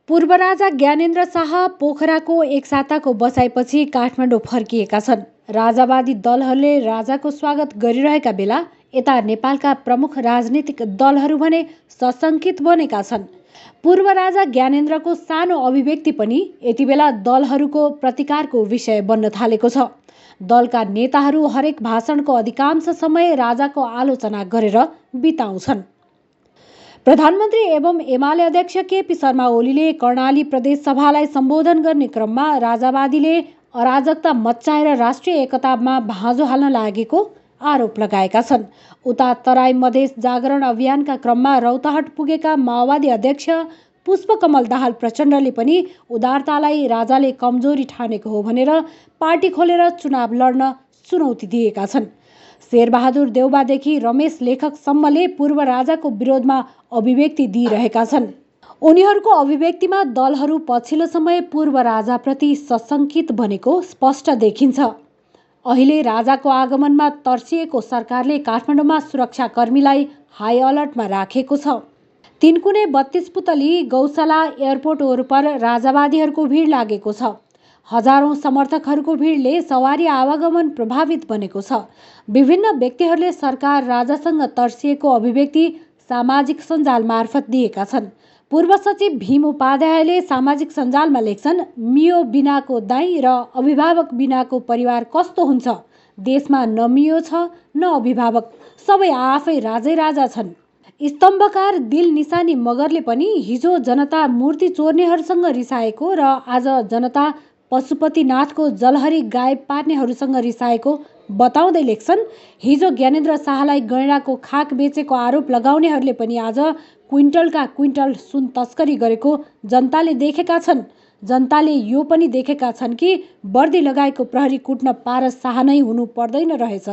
पूर्व राजा ज्ञानेन्द्र शाह पोखराको एक साताको बसाइपछि काठमाडौँ फर्किएका छन्। राजावादी दलहरूले राजाको स्वागत गरिरहेका बेला यता नेपालका प्रमुख राजनीतिक दलहरू भने सशंकित बनेका छन्। पूर्व राजा ज्ञानेन्द्रको सानो अभिव्यक्ति पनि यति बेला दलहरूको प्रतिकारको विषय बन्न थालेको छ। दलका नेताहरू हरेक भाषणको अधिकांश समय राजाको आलोचना गरेर बिताउँछन्। प्रधानमन्त्री एवं एमाले अध्यक्ष केपी शर्मा ओलीले कर्णाली प्रदेश सभालाई सम्बोधन गर्ने क्रममा राजावादीले अराजकता मच्चाएर राष्ट्रिय एकतामा भाँजो हाल्न लागेको आरोप लगाएका छन्। उता तराई मधेस जागरण अभियानका क्रममा रौतहट पुगेका माओवादी अध्यक्ष पुष्पकमल दाहाल प्रचण्डले पनि उदारतालाई राजाले कमजोरी ठानेको हो भनेर पार्टी खोलेर चुनाव लड्न चुनौती दिएका छन्। शेरबहादुर देउबादेखि रमेश लेखकसम्मले पूर्व राजाको विरोधमा अभिव्यक्ति दिइरहेका छन्। उनीहरूको अभिव्यक्तिमा दलहरू पछिल्लो समय पूर्व राजाप्रति सशंकित बनेको स्पष्ट देखिन्छ। अहिले राजाको आगमनमा तर्सिएको सरकारले काठमाडौँमा सुरक्षाकर्मीलाई हाई अलर्टमा राखेको छ। तीनकुने 32 पुतली गौशाला एयरपोर्ट वरपर राजावादीहरूको भिड लागेको छ। हजारौं समर्थकहरूको भिडले सवारी आवागमन प्रभावित बनेको छ। विभिन्न व्यक्तिहरूले सरकार राजासँग तर्सिएको अभिव्यक्ति सामाजिक सञ्जाल मार्फत दिएका छन्। पूर्व सचिव भीम उपाध्यायले सामाजिक सञ्जालमा लेख्छन्, मियो बिनाको दाई र अभिभावक बिनाको परिवार कस्तो हुन्छ? देशमा न मियो छ न अभिभावक, सबै आफै राजै राजा छन्। स्तम्भकार दिल निशानी मगरले पनि हिजो जनता मूर्ति चोर्नेहरूसँग रिसाएको र आज जनता पशुपतिनाथको जलहरी गायब पार्नेहरूसँग रिसाएको बताउँदै लेख्छन्, हिजो ज्ञानेन्द्र शाहलाई गैँडाको खाक बेचेको आरोप लगाउनेहरूले पनि आज क्विन्टलका क्विन्टल सुन तस्करी गरेको जनताले देखेका छन्। जनताले यो पनि देखेका छन् कि वर्दी लगाएको प्रहरी कुट्न पारस शाह नै हुनु पर्दैन रहेछ।